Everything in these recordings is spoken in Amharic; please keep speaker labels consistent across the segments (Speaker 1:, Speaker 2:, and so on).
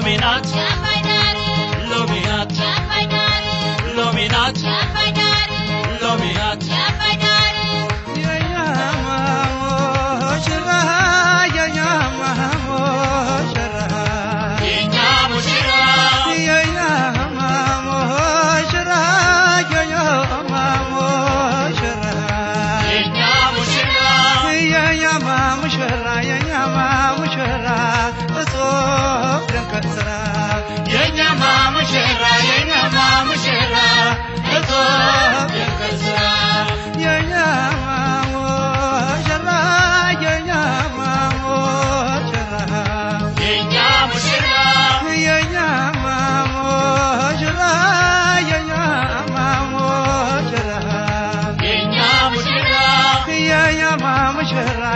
Speaker 1: ሎሚናት ሎሚናት ሎሚናት ሎሚናት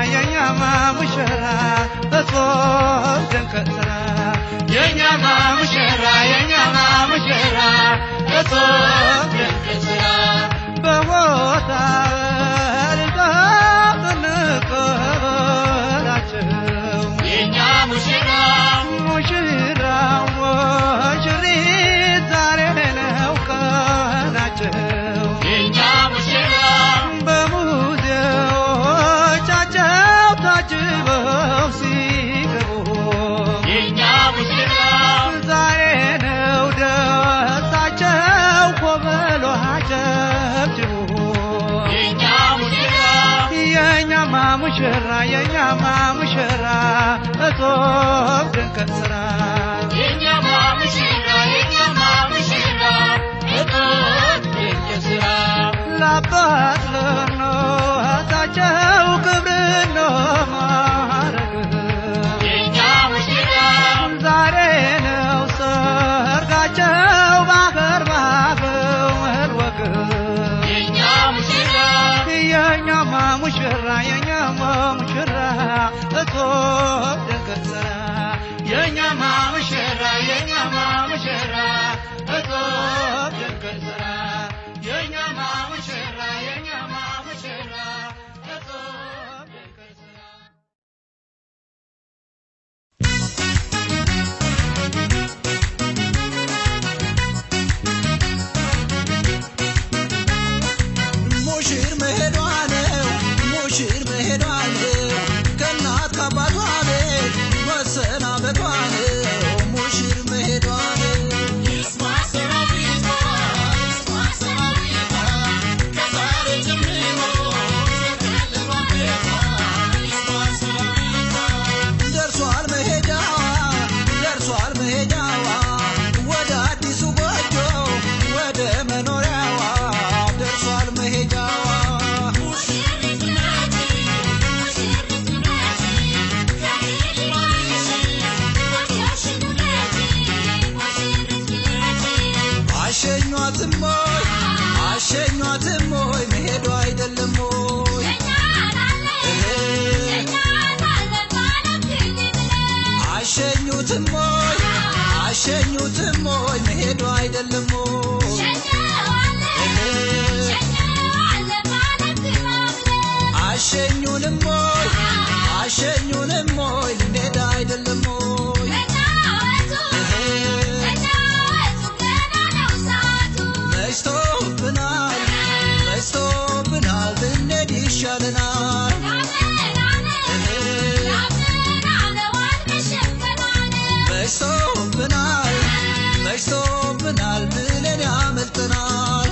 Speaker 2: የኛማ ሙሽራ እጾም ድንቅ ስራ
Speaker 1: የኛማ ሙሽራ የኛማ ሙሽራ እጾም ድንቅ ስራ
Speaker 2: ለአባት ለእናታቸው ክብርና ማዕረግ
Speaker 1: የኛ ሙሽራ
Speaker 2: ዛሬ ነው ሰርጋቸው ባህር ባህር ወግ
Speaker 1: የኛ ሙሽራ
Speaker 2: የኛማ ሙሽራ የኛማ ሙሽራ እጾም ድንቅ ስራ
Speaker 1: የኛማ ሙሽራ የኛማ ሙሽራ እጾም ድንቅ ስራ የኛማ ሙሽራ የኛማ ሙሽራ እጾም ድንቅ ስራ።
Speaker 3: ሙሽር መሄዷ ነው ሙሽር መሄዷ ነው ከእናት ከአባቷ ቤት መሰናበቷ ነው ሙሽር መሄዷ ነው። ደርሷል መሄጃዋ ደርሷል መሄጃዋ ወደ አዲሱ ጎጆ ወደ መኖሪያዋ ደርሷል መሄጃዋ። አሸኟትም ወይ አሸኟትም ወይ መሄዷ አይደለም ወይ አሸኙትም ወይ አሸኙትም ወይ መሄዷ አይደለም ወይ አሸኙንም ወይ አሸኙንም ወይ ልንሄድ አይደለም ወይ መሽቶብናል መሽቶብናል ብንሄድ ይሻለናል መሽቶብናል መሽቶብናል ብለን ያመልጠናል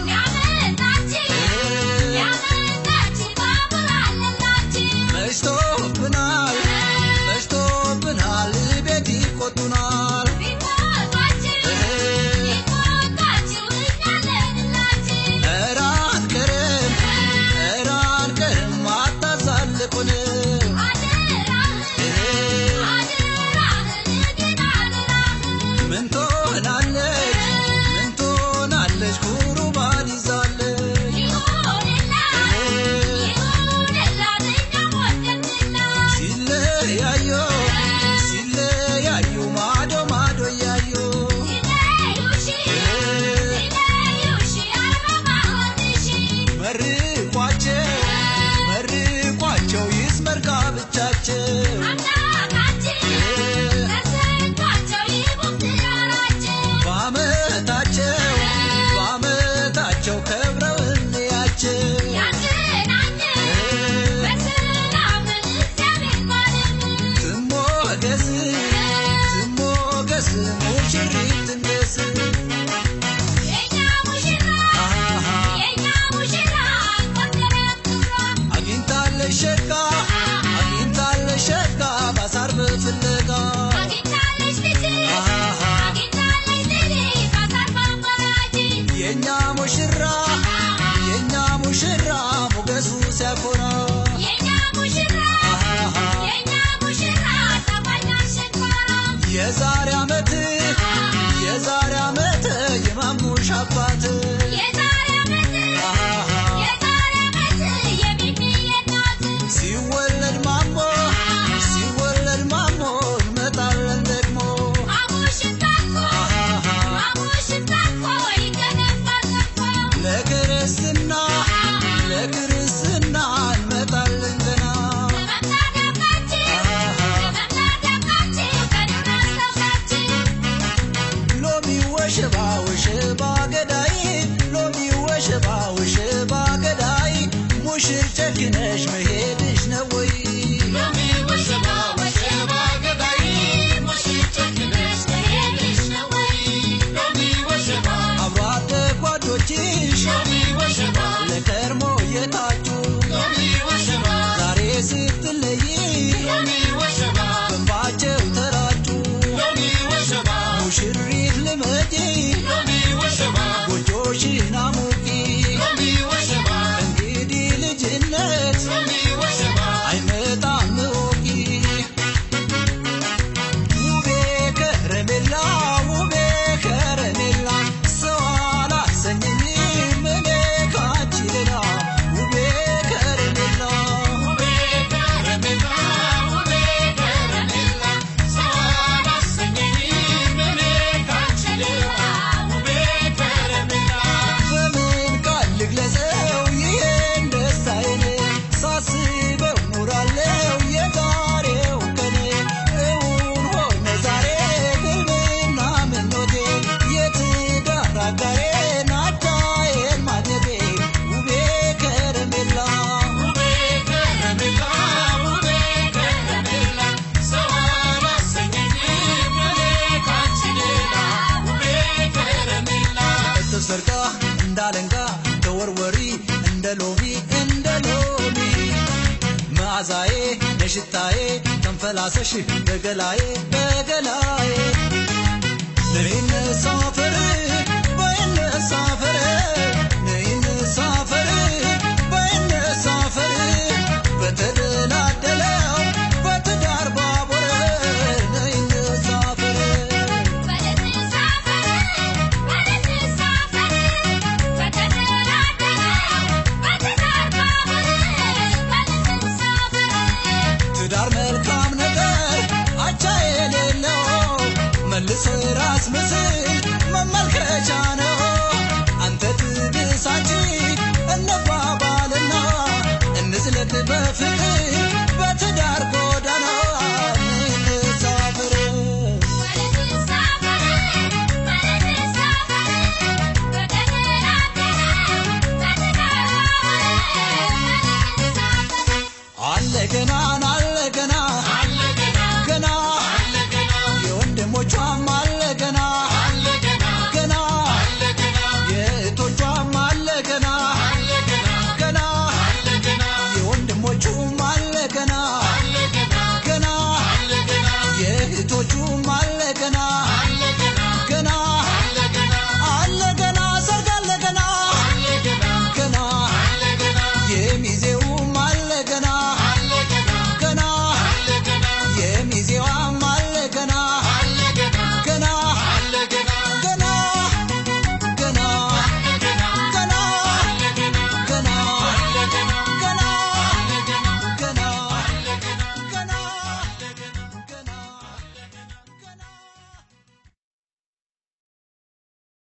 Speaker 3: እንዳለንጋ ተወርወሪ እንደ ሎሚ እንደ ሎሚ መዓዛዬ ነሽታዬ ተንፈላሰሽ በገላዬ በገላዬ ነይ እንሳፈር በይ እንሳፈር ነይ እንሳፈር በይ እንሳፈር በተደላደለው በትዳር ባቡር ነይ እንሳፈር። ትዳር መልካም ነገር አቻ የሌለው መልሶ የራስ ምስል መመልከቻ ነው። አንተ ትብስ አንቺ እንባ